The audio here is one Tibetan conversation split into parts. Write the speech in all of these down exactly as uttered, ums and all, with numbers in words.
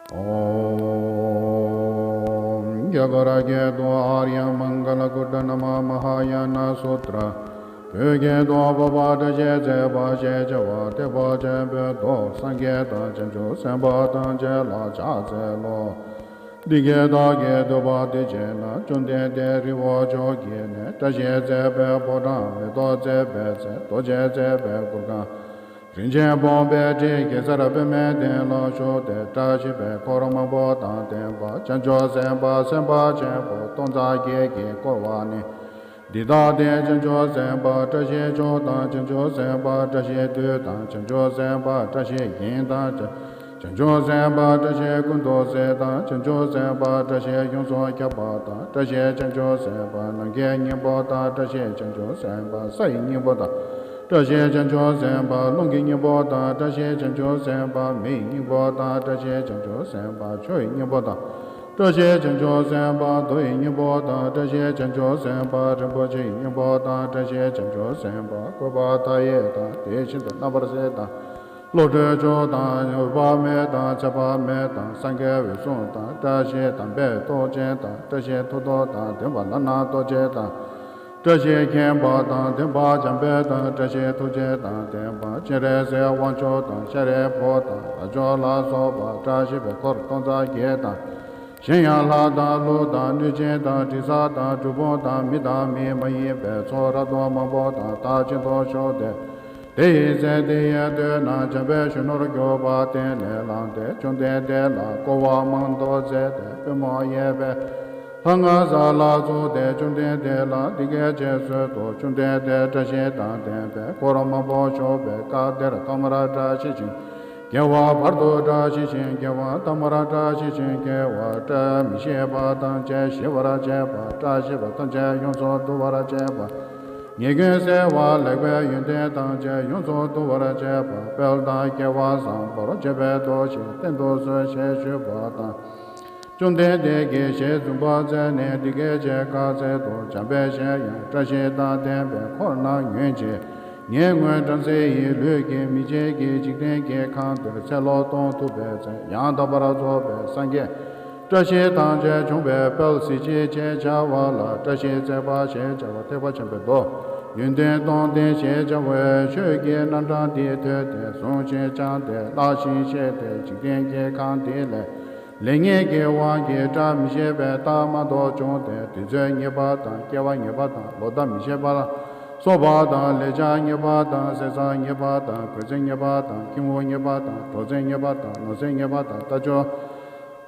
ཨོམ། རྒྱ་གར་སྐད་དུ། ཨཱརྱ་མངྒ་ལ་ཀུ་ཊ་ན་མ་མ་ཧཱ་ཡ་ན་སུ་ཏྲ། བོད་སྐད་དུ། འཕགས་པ་བཀྲ་ཤིས་བརྩེགས་པ་ཞེས་བྱ་བ་ཐེག་པ་ཆེན་པོའི་མདོ། སངས་རྒྱས་དང་བྱང་ཆུབ་སེམས་དཔའ་ཐམས་ཅད་ལ་ཕྱག་འཚལ་ལོ། འདི་སྐད་བདག་གིས་ཐོས་པ་དེ་བཞིན་དུ། བཅོམ་ལྡན་འདས་རི་བོ་ཅོག་གི་གནས། བཀྲ་ཤིས་བརྩེགས་པའི་ཕོ་བྲང་། མེ་ཏོག་བརྩེགས་པའི་ཚལ། རྡོ་རྗེ་བརྩེགས་པའི་གུར་ཁང་། རིན་ཆེན་ཕོངས་པའི་ཁྲི། གེ་སར་པདྨའི་གདན་ལ་བཞུགས་ཏེ། བཀྲ་ཤིས་པའི་འཁོར་མང་པོ་དང་ལྡན་པ། བྱང་ཆུབ་སེམས་དཔའ་སེམས་དཔའ་ཆེན་པོ་སྟོང་རྩ་བརྒྱད་ཀྱིས་བསྐོར་བ་ནི། འདི་ལྟ་སྟེ། བྱང་ཆུབ་སེམས་དཔའ་བཀྲ་ཤིས་མཆོག་དང་། བྱང་ཆུབ་སེམས་དཔའ་བཀྲ་ཤིས་དུས་དང་། བྱང་ཆུབ་སེམས་དཔའ་བཀྲ་ཤིས་ཞིང་དང་། བྱང་ཆུབ་སེམས་དཔའ་བཀྲ་ཤིས་ཀུན་ཏུ་གཟིགས་དང་། བྱང་ཆུབ་སེམས་དཔའ་བཀྲ་ཤིས་ཡོངས་སུ་ཁྱབ་པ་དང་། བཀྲ་ཤིས་བྱང་ཆུབ་སེམས་དཔའ་ནམ་མཁའི་སྙིང་པོ་དང་། བཀྲ་ཤིས་བྱང་ཆུབ་སེམས་དཔའ་སའི་སྙིང་པོ་དང་། བཀྲ་ཤིས་བྱང་ཆུབ་སེམས་དཔའ་རླུང་གི་སྙིང་པོ་དང་། བཀྲ་ཤིས་བྱང་ཆུབ་སེམས་དཔའ་མེའི་སྙིང་པོ་དང་། བཀྲ་ཤིས་བྱང་ཆུབ་སེམས་དཔའ་ཆུའི་སྙིང་པོ་དང་། བཀྲ་ཤིས་བྱང་ཆུབ་སེམས་དཔའ་རྡོ་ཡི་སྙིང་པོ་དང་། བཀྲ་ཤིས་བྱང་ཆུབ་སེམས་དཔའ་རིན་པོ་ཆེའི་སྙིང་པོ་དང་། བཀྲ་ཤིས་བྱང་ཆུབ་སེམས་དཔའ་བཀོད་པ་མཐའ་ཡས་དང་། དེ་བཞིན་དུ་རྣམ་པར་གཟིགས་དང་། བློ་གྲོས་མཆོག་དང་། འོད་དཔག་མེད་དང་། ཚེ་དཔག་མེད་དང་། སངས་རྒྱས་འོད་སྲུང་དང་། བཀྲ་ཤིས་དམ་པའི་ཏོག་ཅན་དང་། བཀྲ་ཤིས་ཐུབ་རྟོག་དང་ལྡན་པ་ལྷ་ནག་ཏོག་ཅན་དང་། བཀྲ་ཤིས་མཁྱེན་པ་དང་ལྡན་པ་འཇམ་དཔལ་དང་། བཀྲ་ཤིས་ཐུགས་རྗེ་དང་ལྡན་པ་སྤྱན་རས་གཟིགས་དབང་ཕྱུག་དང་། ཤཱ་རིའི་བུ་དང་རབ་བྱུང་ལ་སོགས་པ། བཀྲ་ཤིས་པའི་འཁོར་སྟོང་རྩ་བརྒྱད་དང་། གཞན་ཡང་ལྷ་དང་ཀླུ་དང་གནོད་སྦྱིན་དང་། དྲི་ཟ་དང་གྲུལ་བུམ་དང་། མི་དང་མི་མ་ཡིན་པའི་ཚོགས་རབ་ཏུ་མང་པོ་དང་། མཐར་ཕྱིན་དུ་ཞུགས་ཏེ། དེ་ཡི་ཚེ་དེ་ཡི་དུས་ན། འཇམ་དཔལ་གཞོན་ནུར་གྱུར་པ་སྟེང་ནས་ལངས་ཏེ། བཅོམ་ལྡན་འདས་ལ་བསྐོར་བ་མང་དུ་མཛད་དེ། པུས་མོ་གཡས་པས་ལྷ་ང་ས་ལ་བཙུགས་ཏེ། བཅོམ་ལྡན་འདས་ལ་འདི་སྐད་ཅེས་གསོལ་ཏོ། བཅོམ་ལྡན་འདས་བཀྲ་ཤིས་དང་ལྡན་པའི་འཁོར་མང་པོ་བཞུགས་པའི་སྐབས་དེར། ཐོག་མར་བཀྲ་ཤིས་ཤིང་རྒྱལ་བ། བར་དུ་བཀྲ་ཤིས་ཤིང་རྒྱལ་བ། ཐ་མར་བཀྲ་ཤིས་ཤིང་རྒྱལ་བ། བཀྲ་མི་ཤིས་པ་ཐམས་ཅད་ཞི་བར་བྱེད་པ། བཀྲ་ཤིས་པ་ཐམས་ཅད་ཡོངས་སུ་འདུ་བར་བྱེད་པ། ཉེས་སྐྱོན་སེལ་བ། ལེགས་པའི་ཡོན་ཏན་ཐམས་ཅད་ཡོངས་སུ་འདུ་བར་བྱེད་པ། དཔལ་དང་སྐལ་བ་བཟང་པོར་བྱེད་པའི་མདོ་ཞིག་བསྟན་དུ་གསོལ་ཞེས་ཞུས་པ་དང་། བཅོམ་ལྡན་འདས་ཀྱིས་ཞལ་འཛུམ་པ་མཛད་ནས་འདི་སྐད་ཅེས་བཀའ་སྩལ་ཏོ། འཇམ་དཔལ་གཞན་ཡང་བཀྲ་ཤིས་དང་ལྡན་པའི་འཁོར་རྣམས་ཉོན་ཅིག་ངས་སྔོན་བྲམ་ཟེ་ཡི་ལུས་ཀྱིས་མི་མཇེད་ཀྱི་འཇིག་རྟེན་གྱི་ཁམས་འདིར་ཚེ་ལོ་སྟོང་ཐུབ་པའི་ཚེ་ཡང་དག་པར་རྫོགས་པའི་སངས་རྒྱས། བཀྲ་ཤིས་ཐམས་ཅད་འབྱུང་བའི་དཔལ་གཟི་བརྗིད་ཅེས་བྱ་བ་ལ། བཀྲ་ཤིས་བརྩེགས་པ་ཞེས་བྱ་བ་ཐེག་པ་ཆེན་པོའི་མདོ། ཡོན་ཏན་སྟོང་ལྡན་ཞེས་བྱ་བའི་ཆོས་ཀྱི་རྣམ་གྲངས་འདི་ཐོས་ཏེ་བཟུང་ཞིང་བཅངས་ཏེ་བཀླགས་ཤིང་ཤེས་ཏེ། འཇིག་རྟེན་གྱི་ཁམས་འདི་ལས་ལེགས་ཉེས་ཀྱི་དབང་གིས་བཀྲ་མི་ཤིས་པའི་རྟགས་མང་དུ་བྱུང་སྟེ། དུས་ཚོད་ངེས་པ་དང་། སྐྱེ་བ་ངེས་པ་དང་། ལོ་ཟླ་མི་ཤེས་པ་ལ་སོགས་པ་དང་། ལེགས་ཆ་ངེས་པ་དང་། ཟས་གཙང་ངེས་པ་དང་། གོས་ཚེམས་ངེས་པ་དང་། ཁྱིམ་དབུགས་ངེས་པ་དང་། གྲོགས་མཚན་ངེས་པ་དང་། ནོར་རྫས་ངེས་པ་དང་། རྟ་མཆོག་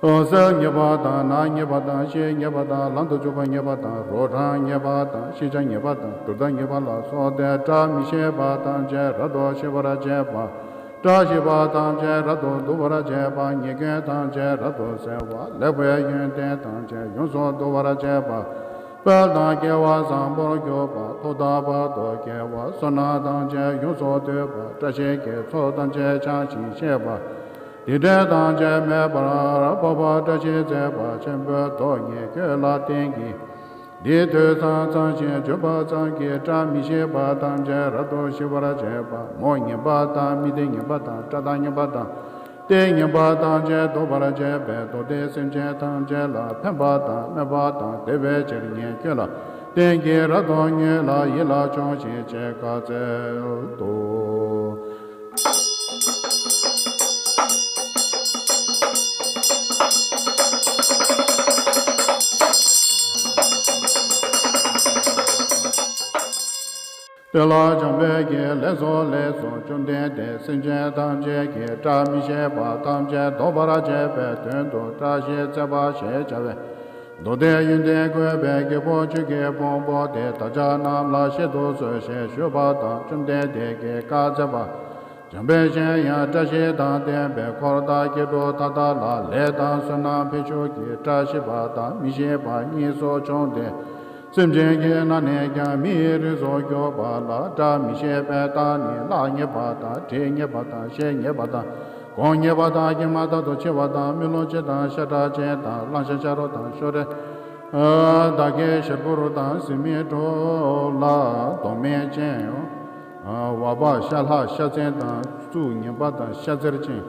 གསེར་ངེས་པ་དང་། ནག་ངེས་པ་དང་། ཤེལ་ངེས་པ་དང་། ལམ་དུ་འཇུག་པ་ངེས་པ་དང་། རོ་གྲངས་ངེས་པ་དང་། ཤེས་བྱ་ངེས་པ་དང་། དུར་བརྡ་ངེས་པ་ལ་སོགས་ཏེ། བཀྲ་མི་ཤིས་པ་ཐམས་ཅད་རབ་ཏུ་ཞི་བར་བྱེད་པ། བཀྲ་ཤིས་པ་ཐམས་ཅད་རབ་ཏུ་འདུ་བར་བྱེད་པ། ཉེས་སྐྱོན་ཐམས་ཅད་རབ་ཏུ་སེལ་བ། ལེགས་པའི་ཡོན་ཏན་ཐམས་ཅད་ཡོངས་སུ་འདུ་བར་བྱེད་པ། དཔལ་དང་སྐལ་བ་བཟང་པོར་གྱུར་པ། ཐོག་མཐའ་བར་དུ་དགེ་བ་བསོད་ནམས་ཐམས་ཅད་ཡོངས་སུ་འདུས་པ། བཀྲ་ཤིས་ཀྱི་ཚོགས་ཐམས་ཅད་འཆང་ཞིང་གཤེགས་པ། སྡིག་སྒྲིབ་ཐམས་ཅད་མེད་པར་འཕགས་པ་བཀྲ་ཤིས་བརྩེགས་པ་ཆེན་པོའི་མདོ་ཉིད་ཁྱོད་ལ་བསྟན་གྱི། འདི་ཐོས་ཙམ་ཙམ་ཞིག་བརྗོད་པ་ཙམ་གྱིས་བཀྲ་མི་ཤིས་པ་ཐམས་ཅད་རབ་ཏུ་ཞི་བར་བྱེད་པ། མོ་ངན་པ་དང་། མི་སྡེ་ངན་པ་དང་། དགྲ་དང་ངན་པ་དང་། སྡེ་ངན་པ་ཐམས་ཅད་བཟློག་པར་བྱེད་པའི་མདོ་སྡེ་སེམས་ཅན་ཐམས་ཅད་ལ་ཕན་པ་དང་སྨན་པ་དང་བདེ་བའི་ཕྱིར་ངས་ཁྱོད་ལ་བསྟན་གྱི་རབ་ཏུ་ཉོན་ལ་ཡིད་ལ་ཆོག་ཤིག་ཅེས་བཀའ་སྩལ་ཏོ། དེ་ལ་འཇམ་དཔལ་གྱིས་ལེགས་སོ་ལེགས་སོ། བཅོམ་ལྡན་འདས་སེམས་ཅན་ཐམས་ཅད་ཀྱི་བཀྲ་མི་ཤིས་པ་ཐམས་ཅད་བཟློག་པར་བྱེད་པའི་དོན་དུ་བཀྲ་ཤིས་བརྩེགས་པ་ཞེས་བྱ་བའི་མདོ་སྡེ་ཡོན་ཏན་བཀོད་པའི་རྒྱལ་པོ་ཆོས་ཀྱི་ཕུང་པོ་དེ་བདག་ཅག་རྣམས་ལ་བཤད་དུ་གསོལ་ཞེས་ཞུས་པ་དང་། བཅོམ་ལྡན་འདས་ཀྱིས་བཀའ་སྩལ་པ། འཇམ་དཔལ་གཞན་ཡང་བཀྲ་ཤིས་དང་ལྡན་པའི་འཁོར་དང་སྐྱེ་འགྲོ་མཐའ་དག་ལ་ལས་དང་བསོད་ནམས་འཕེལ་ཕྱུག་གིས་བཀྲ་ཤིས་པ་དང་མི་ཤིས་པ་གཉིས་སུ་བྱུང་སྟེ། སེམས་ཅན་གྱི་ནང་ནས་ཀྱང་མི་ཡི་རིགས་སུ་གྱུར་པ་ལ་བཀྲ་མི་ཤིས་པའི་རྟགས་ནི། གླགས་ཉེས་པ་དང་། དྲི་ཉེས་པ་དང་། ཤེལ་ཉེས་པ་དང་། གོང་ཉེས་པ་དང་། སྐྱེས་མ་ཐག་ཏུ་འཆི་བ་དང་། མི་རློབ་ཅན་དང་། ཤ་ཁྲག་ཅན་དང་། གླང་ཆེན་ཤ་རོགས་དང་། ཤོ་རེ་དག་གི་ཞལ་ཕུར་དང་། གཟི་མིག་དྲོ་ལ་མདོག་མེད་ཅན། འོ་བ་ཤ་ལྷག་ཤ་ཚན་དང་། གཙུག་ངན་པ་དང་། ཤ་ཚེར་ཅན།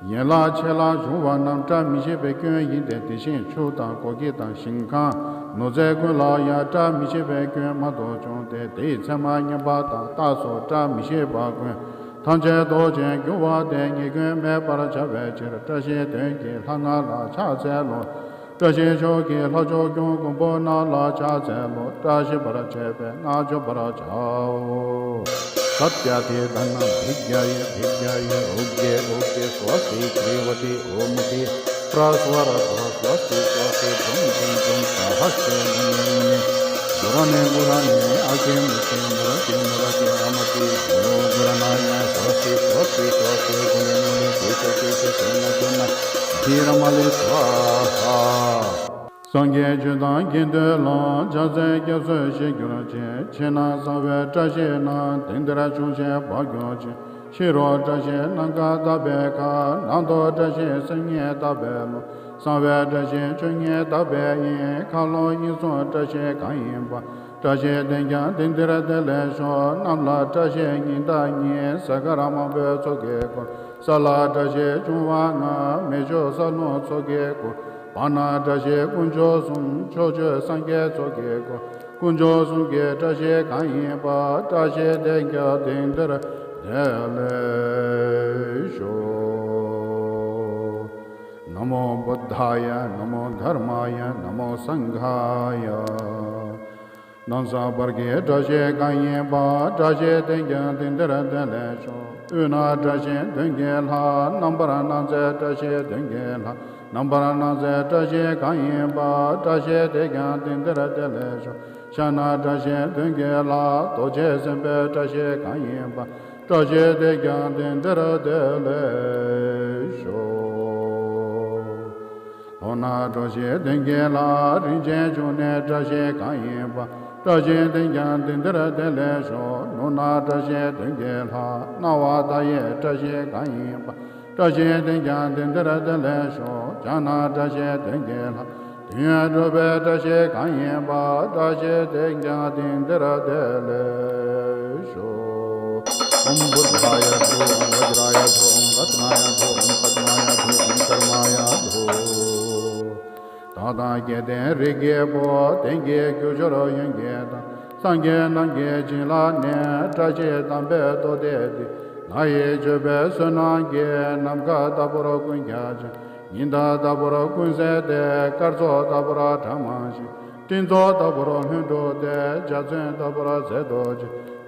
ཡན་ལག་ཕྱེད་ལ་བྱུང་བ་རྣམས་བཀྲ་མི་ཤིས་པའི་སྐྱོན་ཡིན་ཏེ། དེ་བཞིན་ཆུ་དང་སྒོ་ཁྱི་དང་ཞིང་ཁམས་ནུབ་རྫས་ཀུན་ལ་ཡང་བཀྲ་མི་ཤིས་པའི་སྐྱོན་མང་དུ་བྱུང་སྟེ། དེའི་མཚན་མ་ངན་པ་དང་རྟགས་སུ་བཀྲ་མི་ཤིས་པ་ཀུན་ཐམས་ཅད་ལྡོག་ཅིང་འགྱུར་བ་དེ་ཉེས་སྐྱོན་མེད་པར་བྱ་བའི་ཕྱིར། བཀྲ་ཤིས་དོན་གྱི་ལྷ་ལྔ་ལ་ཕྱག་འཚལ་ལོ། བཀྲ་ཤིས་མཆོག་གི་ལྷ་མཆོག་སྐྱོང་མགོན་པོ་རྣམས་ལ་ཕྱག་འཚལ་ལོ། བཀྲ་ཤིས་པར་བྱེད་པའི་སྔགས་བརྗོད་པར་བྱའོ། सत्यादिदन्नं भिद्याय भिद्याय उग्गे उग्गे स्वस्ति श्रीवति ओमुति प्रस्वरतो स्वस्ति स्वस्ति भ्रुं भ्रुं भ्रुं सहस्ते मुने मुने गुरणे गुरणे अग्गे मुखे मुरति मुरति अमति गुरु गुरनाय स्वस्ति स्वस्ति स्वस्ति गुरु मुनि पीठ पीठ सुन सुन धीरमलि स्वाहा। སངས་རྒྱས་ཆོས་དང་དགེ་འདུན་ལ། ཕྱག་འཚལ་སྐྱབས་སུ་མཆི་གྱུར་ཅིག། ཕྱི་ནང་གསང་བའི་བཀྲ་ཤིས་རྣམས། དེང་འདིར་འབྱུང་ཞིང་འབར་གྱུར་ཅིག། ཕྱི་རུ་བཀྲ་ཤིས་ནམ་མཁའ་ལྟ་བུའི་མཁའ། ནང་དུ་བཀྲ་ཤིས་སེམས་ཉིད་ལྟ་བུའི་ལྷ། གསང་བའི་བཀྲ་ཤིས་ཆོས་ཉིད་ལྟ་བུའི་དབྱིངས། མཁའ་ཀློང་དབྱིངས་སུ་བཀྲ་ཤིས་གང་ཡིན་པ། བཀྲ་ཤིས་དེང་ཀྱང་དེང་འདིར་བདེ་ལེགས་ཤོག། གནམ་ལ་བཀྲ་ཤིས་ཉི་ཟླ་གཉིས། གཟའ་སྐར་མང་པོའི་ཚོགས་ཀྱིས་བསྐོར། ས་ལ་བཀྲ་ཤིས་འབྱུང་བ་ལྔ། མེ་ཆུ་ས་རླུང་ཚོགས་ཀྱིས་བསྐོར། བར་ན་བཀྲ་ཤིས་དཀོན་མཆོག་གསུམ། ཕྱོགས་བཅུའི་སངས་རྒྱས་ཚོགས་ཀྱིས་བསྐོར། དཀོན་མཆོག་གསུམ་གྱི་བཀྲ་ཤིས་གང་ཡིན་པ། བཀྲ་ཤིས་དེང་ཀྱང་དེང་འདིར་བདེ་ལེགས་ཤོག། ན་མོ་བུདྡྷཱ་ཡ། ན་མོ་དྷརྨཱ་ཡ། ན་མོ་སངྒྷཱ་ཡ། གནམ་ས་བར་གྱི་བཀྲ་ཤིས་གང་ཡིན་པ། བཀྲ་ཤིས་དེང་ཀྱང་དེང་འདིར་བདེ་ལེགས་ཤོག། དབུས་ན་བཀྲ་ཤིས་མདུན་གྱི་ལྷ། རྣམ་པར་སྣང་མཛད་བཀྲ་ཤིས་མདུན་གྱི་ལྷ། རྣམ་པར་སྣང་མཛད་བཀྲ་ཤིས་གང་ཡིན་པ། བཀྲ་ཤིས་དེང་ཀྱང་དེང་འདིར་བདེ་ལེགས་ཤོག། ཤར་ན་བཀྲ་ཤིས་མདུན་གྱི་ལྷ། རྡོ་རྗེ་སེམས་དཔའི་བཀྲ་ཤིས་གང་ཡིན་པ། བཀྲ་ཤིས་དེང་ཀྱང་དེང་འདིར་བདེ་ལེགས་ཤོག། ལྷོ་ན་བཀྲ་ཤིས་མདུན་གྱི་ལྷ། རིན་ཆེན་འབྱུང་གནས་བཀྲ་ཤིས་གང་ཡིན་པ། བཀྲ་ཤིས་དེང་ཀྱང་དེང་འདིར་བདེ་ལེགས་ཤོག། ནུབ་ན་བཀྲ་ཤིས་མདུན་གྱི་ལྷ། སྣང་བ་མཐའ་ཡས་བཀྲ་ཤིས་གང་ཡིན་པ། བཀྲ་ཤིས་དེང་ཀྱང་དེང་འདིར་བདེ་ལེགས་ཤོག། བྱང་ན་བཀྲ་ཤིས་མདུན་གྱི་ལྷ། དུས་ཡུན་གྲུབ་པའི་བཀྲ་ཤིས་གང་ཡིན་པ། བཀྲ་ཤིས་དེང་ཀྱང་དེང་འདིར་བདེ་ལེགས་ཤོག། ཨོཾ་བུདྡྷཱ་ཡ་དྷཱུ། ཨོཾ་བཛྲཱ་ཡ་དྷཱུ། ཨོཾ་རཏྣཱ་ཡ་དྷཱུ། ཨོཾ་པདྨཱ་ཡ་དྷཱུ། ཨོཾ་ཀརྨཱ་ཡ་དྷཱུ། བདག་དང་བསྐྱེད་ལྡན་རིགས་ཀྱི་བུ། དེང་གི་རྒྱུ་སྦྱོར་ཡོན་གྱི་མཐའ། སངས་རྒྱས་རྣམས་ཀྱི་བྱིན་རླབས་ནི། བཀྲ་ཤིས་དམ་པའི་ཏོག་དེ་འདི། ང་ཡི་མཆོད་པའི་བསོད་ནམས་ཀྱིས། ནམ་མཁའ་ལྟ་བུར་ཀུན་ཁྱབ་ཅིང་། ཉི་ཟླ་ལྟ་བུར་ཀུན་གསལ་ཏེ། སྐར་ཚོགས་ལྟ་བུར་གྲངས་མང་ཞིང་། སྤྲིན་ཚོགས་ལྟ་བུར་ལྷུན་གྲུབ་སྟེ། འཇའ་ཚོན་ལྟ་བུར་གསལ་དུ་བྱེད།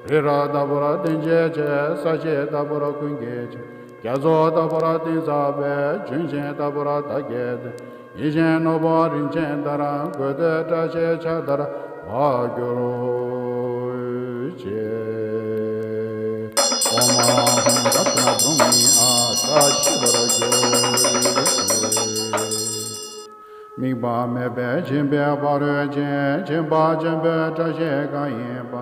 རི་རབ་ལྟ་བུར་བརྟན་ཆེས་ཆེ། ས་གཞི་ལྟ་བུར་ཀུན་རྒྱས་ཆེ། རྒྱ་མཚོ་ལྟ་བུར་གཏིང་ཟབ་པས། ལྗོན་ཤིང་ལྟ་བུར་བདག་བསྐྱེད་དེ། ཡིད་བཞིན་ནོར་བུ་རིན་ཆེན་ལྟར། དགོས་འདོད་བཀྲ་ཤིས་ཆར་ལྟར་འབབ་གྱུར་ཅིག། ཨོཾ་ཨཱཿཧཱུྃ་རཏྣ་བྷྲཱུྃ་ནི་ཨཱཿ་བཀྲ་ཤིས་པར་གྱུར་ཅིག། དམིགས་པ་མེད་པའི་སྦྱིན་པའི་ཕ་རོལ་ཕྱིན། སྦྱིན་པ་ཆེན་པོའི་བཀྲ་ཤིས་གང་ཡིན་པ།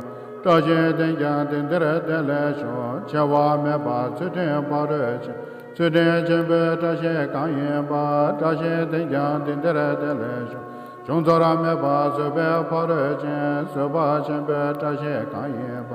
བཀྲ་ཤིས་དེང་ཀྱང་དེང་འདིར་བདེ་ལེགས་ཤོག། འཆི་བ་མེད་པ་ཚུལ་ཁྲིམས་ཕ་རོལ་ཕྱིན། ཚུལ་ཁྲིམས་ཆེན་པོའི་བཀྲ་ཤིས་གང་ཡིན་པ། བཀྲ་ཤིས་དེང་ཀྱང་དེང་འདིར་བདེ་ལེགས་ཤོག། ཆུང་ཚོར་མེད་པ་བཟོད་པའི་ཕ་རོལ་ཕྱིན། བཟོད་པ་ཆེན་པོའི་བཀྲ་ཤིས་གང་ཡིན་པ།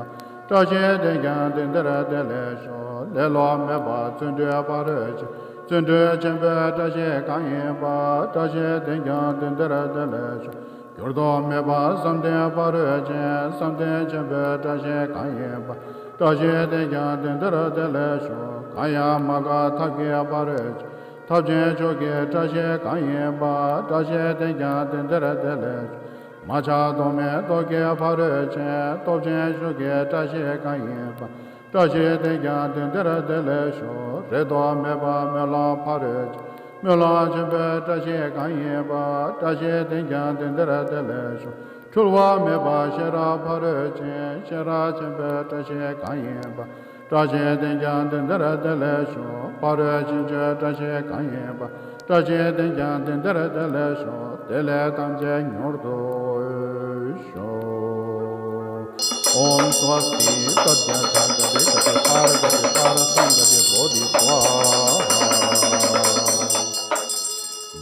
བཀྲ་ཤིས་དེང་ཀྱང་དེང་འདིར་བདེ་ལེགས་ཤོག། ལེ་ལོ་མེད་པ་བརྩོན་འགྲུས་ཕ་རོལ་ཕྱིན། བརྩོན་འགྲུས་ཆེན་པོའི་བཀྲ་ཤིས་གང་ཡིན་པ། བཀྲ་ཤིས་དེང་ཀྱང་དེང་འདིར་བདེ་ལེགས་ཤོག། འགྱུར་ལྡོག་མེད་པ་བསམ་གཏན་ཕ་རོལ་ཕྱིན། བསམ་གཏན་ཆེན་པོའི་བཀྲ་ཤིས་གང་ཡིན་པ། བཀྲ་ཤིས་དེང་ཀྱང་དེང་འདིར་བདེ་ལེགས་ཤོག། གང་ཡང་མ་འགགས་ཐབས་ཀྱི་ཕ་རོལ་ཕྱིན། ཐབས་ཆེན་མཆོག་གི་བཀྲ་ཤིས་གང་ཡིན་པ། བཀྲ་ཤིས་དེང་ཀྱང་དེང་འདིར་བདེ་ལེགས་ཤོག། མ་ཆགས་ཐོགས་མེད་སྟོབས་ཀྱི་ཕ་རོལ་ཕྱིན། སྟོབས་ཆེན་མཆོག་གི་བཀྲ་ཤིས་གང་ཡིན་པ། བཀྲ་ཤིས་དེང་ཀྱང་དེང་འདིར་བདེ་ལེགས་ཤོག། རེ་དོགས་མེད་པ་སྨོན་ལམ་ཕ་རོལ་ཕྱིན། སྨོན་ལམ་ཆེན་པོའི་བཀྲ་ཤིས་གང་ཡིན་པ། བཀྲ་ཤིས་དེང་ཀྱང་དེང་འདིར་བདེ་ལེགས་ཤོག། འཁྲུལ་བ་མེད་པ་ཤེས་རབ་ཕ་རོལ་ཕྱིན། ཤེས་རབ་ཆེན་པོའི་བཀྲ་ཤིས་གང་ཡིན་པ། བཀྲ་ཤིས་དེང་ཀྱང་དེང་འདིར་བདེ་ལེགས་ཤོག། ཕ་རོལ་ཕྱིན་ཆོས་བཀྲ་ཤིས་གང་ཡིན་པ། བཀྲ་ཤིས་དེང་ཀྱང་དེང་འདིར་བདེ་ལེགས་ཤོག། བདེ་ལེགས་ཐམས་ཅད་མྱུར་དུ་ཤོག། ཨོཾ་སྭ་སྟི། ཏདྱ་ཐཱ། ག་ཏེ་ག་ཏེ་ཕར་ག་ཏེ་ཕར་སཾ་ག་ཏེ་བོ་དྷི་སྭཱ་ཧཱ།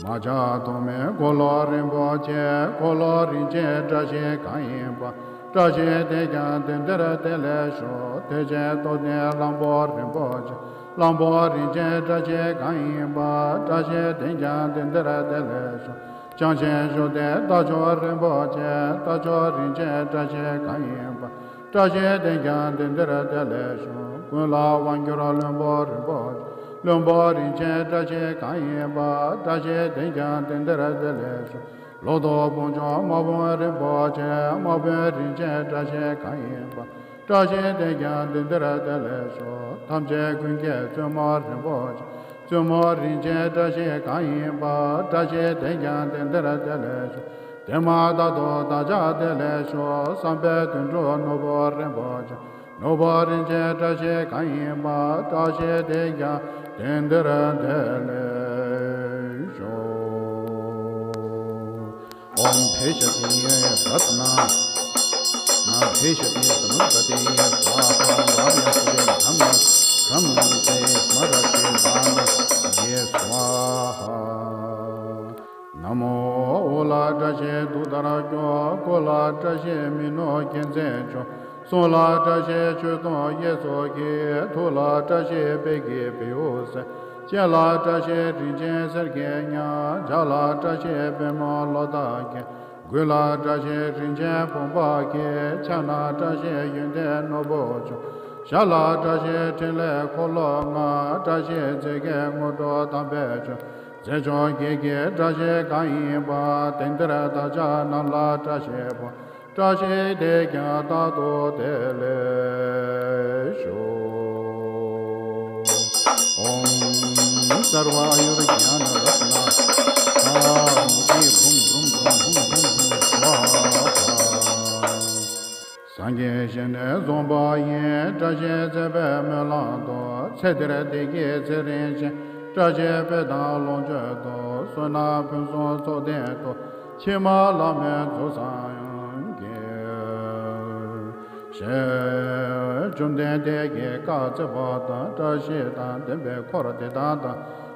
མ་ཆགས་ཐོགས་མེད་འཁོར་ལོ་རིན་པོ་ཆེ། འཁོར་ལོ་རིན་ཆེན་བཀྲ་ཤིས་གང་ཡིན་པ། བཀྲ་ཤིས་དེང་ཀྱང་དེང་འདིར་བདེ་ལེགས་ཤོག། ཐེག་ཆེན་རྟོགས་ལྡན་གླང་པོ་རིན་པོ་ཆེ། གླང་པོ་རིན་ཆེན་བཀྲ་ཤིས་གང་ཡིན་པ། བཀྲ་ཤིས་དེས་ཀྱང་དེང་འདིར་བདེ་ལེགས་ཤོག། བྱང་ཆེན་བཞུགས་ཏེ་རྟ་མཆོག་རིན་པོ་ཆེ། རྟ་མཆོག་རིན་ཆེན་བཀྲ་ཤིས་གང་ཡིན་པ། བཀྲ་ཤིས་དེས་ཀྱང་དེང་འདིར་བདེ་ལེགས་ཤོག། ཀུན་ལ་དབང་བསྒྱུར་བློན་པོ་རིན་པོ་ཆེ། བློན་པོ་རིན་ཆེན་བཀྲ་ཤིས་གང་ཡིན་པ། བཀྲ་ཤིས་དེས་ཀྱང་དེང་འདིར་བདེ་ལེགས་ཤོག། ལོ་ཏོག་དཔུང་འཇོམས་དམག་དཔོན་རིན་པོ་ཆེ། དམག་དཔོན་རིན་ཆེན་བཀྲ་ཤིས་གང་ཡིན་པ། བཀྲ་ཤིས་དེས་ཀྱང་དེང་འདིར་བདེ་ལེགས་ཤོག། ཐམས་ཅད་ཀུན་མཁྱེན་བཙུན་མོ་རིན་པོ་ཆེ། བཙུན་མོ་རིན་ཆེན་བཀྲ་ཤིས་གང་ཡིན་པ། བཀྲ་ཤིས་དེས་ཀྱང་དེང་འདིར་བདེ་ལེགས་ཤོག། དེ་མ་ཐག་ཏུ་བདག་ཅག་བདེ་ལེགས་ཤོག། བསམ་པའི་དོན་གྲུབ་ནོར་བུ་རིན་པོ་ཆེ། ནོར་བུ་རིན་ཆེན་བཀྲ་ཤིས་གང་ཡིན་པ། བཀྲ་ཤིས་དེས་ཀྱང་དེང་འདིར་བདེ་ལེགས་ཤོག། ॐ भिषक्ति रत्न भिषक्ति समुद्गति स्वाहा वार्यस्पति ब्रह्म ब्रह्मते स्मरक्षे दान ये स्वाहा। ན་མོ། འོག་ལ་བཀྲ་ཤིས་གདུགས་དཀར་སྐྱོགས། ཀོ་ལ་བཀྲ་ཤིས་མི་ནོར་རྒྱལ་མཚན་མཆོག། གསུམ་ལ་བཀྲ་ཤིས་མཆོད་སྡོང་གཡས་སུ་འཁྱིལ། ཐུགས་ལ་བཀྲ་ཤིས་དཔལ་གྱི་བེའུ་ཟེར། སྤྱན་ལ་བཀྲ་ཤིས་རིན་ཆེན་གསེར་གྱི་ཉ། ལྗགས་ལ་བཀྲ་ཤིས་པད་མོ་ལོ་འདབ་རྒྱས། མགུལ་ལ་བཀྲ་ཤིས་རིན་ཆེན་བུམ་པ་འཁྱིལ། ཕྱག་ན་བཀྲ་ཤིས་ཡོན་ཏན་ནོར་བུ་མཆོག། ཞབས་ལ་བཀྲ་ཤིས་ཕྲིན་ལས་འཁོར་ལོ་ལྔ། བཀྲ་ཤིས་རྫས་བརྒྱད་དངོས་གྲུབ་དམ་པའི་མཆོག། རྫས་མཆོག་བརྒྱད་ཀྱི་བཀྲ་ཤིས་གང་ཡིན་པ། དེང་འདིར་བདག་ཅག་རྣམས་ལ་བཀྲ་ཤིས་པ། བཀྲ་ཤིས་དེས་ཀྱང་རྟག་ཏུ་བདེ་ལེགས་ཤོག། ॐ सर्वायुर्ज्ञानरत्न मुखी भ्रूं भ्रूं भ्रूं हुं हुं हुं स्वाहा। སངས་རྒྱས་ཞལ་ནས་བཟུང་བ་ཡིན། བཀྲ་ཤིས་བརྩེགས་པའི་སྨོན་ལམ་དུ། ཚེ་འདིར་བདེ་སྐྱིད་ཚེ་རིང་ཞིང་། བཀྲ་ཤིས་དཔལ་དང་ལོངས་སྤྱོད་དང་། བསོད་ནམས་ཕུན་སུམ་ཚོགས་ལྡན་དུ། ཕྱི་མ་བླ་མེད་རྫོགས་སངས་རྒྱས། ཞེས་བཅོམ་ལྡན་འདས་ཀྱིས་བཀའ་སྩལ་པ་དང་། བཀྲ་ཤིས་དང་ལྡན་པའི་འཁོར་དེ་དག་དང་།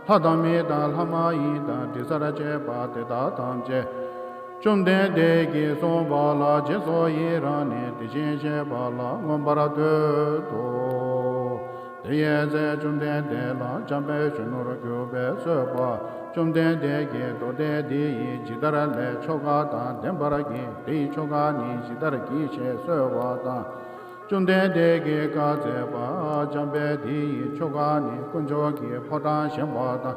ལྷ་དང་མི་དང་ལྷ་མ་ཡིན་དང་། དྲི་ཟར་བཅས་པ་དེ་དག་ཐམས་ཅད་བཅོམ་ལྡན་འདས་ཀྱིས་གསུངས་པ་ལ། རྗེས་སུ་ཡི་རང་ནས་དེ་བཞིན་གཤེགས་པ་ལ་མངོན་པར་བསྟོད་དོ། དེ་ཡི་ཚེ་བཅོམ་ལྡན་འདས་ལ་འཇམ་དཔལ་གཞོན་ནུར་གྱུར་པས་གསོལ་པ། བཅོམ་ལྡན་འདས་ཀྱིས་མདོ་སྡེ་འདི་ཡི་ཇི་ལྟར་ལས་ཆོ་ག་དང་ལྡན་པར་བགྱི། དེ་ཡི་ཆོ་ག་ནི་ཇི་ལྟར་བགྱི་ཞེས་གསོལ་བ་དང་། བཅོམ་ལྡན་འདས་ཀྱིས་བཀའ་སྩལ་པ། འཇམ་དཔལ་འདི་ཡི་ཆོ་ག་ནི། དཀོན་མཆོག་གི་ཕོ་བྲང་བཞེངས་པ་དང་།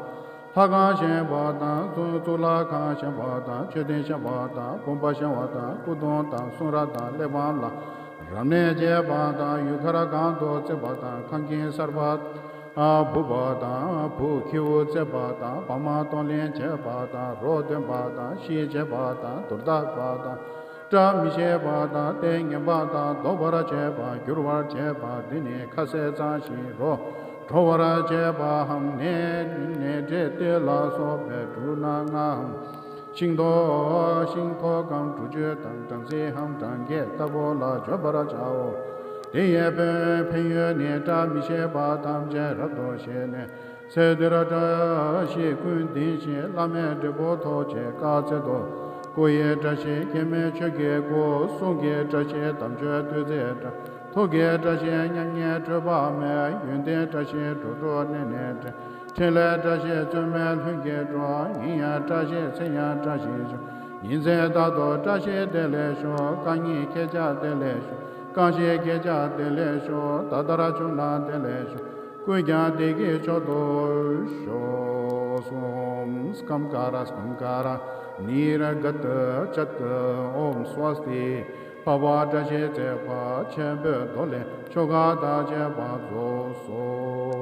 ལྷ་ཁང་བཞེངས་པ་དང་། གཙུག་གཙུག་ལག་ཁང་བཞེངས་པ་དང་། མཆོད་རྟེན་བཞེངས་པ་དང་། བུམ་པ་བཞེངས་པ་དང་། སྐུ་གདུང་དང་གསུང་རབ་དང་གླེགས་བམ་ལ་རབ་གནས་བྱེད་པ་དང་། ཡུལ་གར་གང་དུ་བརྩིགས་པ་དང་། ཁང་ཁྱིམ་གསར་པ་ཕུབ་པ་དང་། བུ་ཁྱེའུ་བཙས་པ་དང་། བག་མ་གཏོང་ལེན་བྱེད་པ་དང་། རོ་འདོན་པ་དང་། གཤིན་བྱེད་པ་དང་། དུར་བརྡབ་པ་དང་། བཀྲ་མི་ཤིས་པ་དང་། ལྟས་ངན་པ་དང་། ལྡོག་པར་བྱེད་པ། འགྱུར་བར་བྱེད་པ། འདི་ནི་ཁ་ཟས་གཙང་ཞིང་རོ་བྲོ་བར་བྱེད་པའམ། ནད་ནད་འདྲེ་སྟེ་ལ་སོགས་པའི་དྲུག་ན་ལྔའམ། ཤིང་ཏོག་ཤིང་ཐོག་གམ་དྲུག་ཅུ་དང་། སྦྲང་རྩིའམ་སྦྲང་རྒྱས་ལྟ་བུ་ལ་འཇོག་པར་བྱའོ། དེ་ཡི་ཕན་ཕན་ཡོན་ནི། བཀྲ་མི་ཤིས་པ་ཐམས་ཅད་རབ་ཏུ་ཞི་ནས། ཚེ་འདིར་བཀྲ་ཤིས་ཀུན་ལྡན་ཞིང་། བླ་མེད་འབྲས་བུ་ཐོབ་ཅིང་དཀའ་སྤྱད་དོ། སྐུ་ཡི་བཀྲ་ཤིས་སྐྱེ་མེད་ཆོས་ཀྱི་སྐུ། གསུང་གི་བཀྲ་ཤིས་དམ་ཆོས་བདུད་རྩིའི་སྒྲ། ཐུགས་ཀྱི་བཀྲ་ཤིས་མཉམ་ཉིད་སྤྲོས་པ་མེད། ཡོན་ཏན་བཀྲ་ཤིས་འགྲོ་དྲུག་གནས་ནས་འདྲེན། ཕྲིན་ལས་བཀྲ་ཤིས་རྩོལ་མེད་ལྷུན་གྱིས་གྲུབ། ཉིན་ཡང་བཀྲ་ཤིས་མཚན་ཡང་བཀྲ་ཤིས་ཤོག། ཉིན་མཚན་རྟག་ཏུ་བཀྲ་ཤིས་བདེ་ལེགས་ཤོག། རྐང་གཉིས་ཁྱེད་ཅག་བདེ་ལེགས་ཤོག། རྐང་བཞི་ཁྱེད་ཅག་བདེ་ལེགས་ཤོག། ད་ལྟར་བྱུང་ན་བདེ་ལེགས་ཤོག། ཀུན་ཀྱང་བདེ་སྐྱིད་མཆོག་ཏུ་ཤོག། ཨོཾ་སྐམ་ཀ་ར་སྐམ་ཀ་ར་ནི་ར་ག་ཏ་ཅ་ཏ། ཨོཾ་སྭ་སྟི། འཕགས་པ་བཀྲ་ཤིས་བརྩེགས་པ་ཆེན་པོའི་མདོ་ལས་ཆོ་ག་དང་བཅས་པ་རྫོགས་སོ།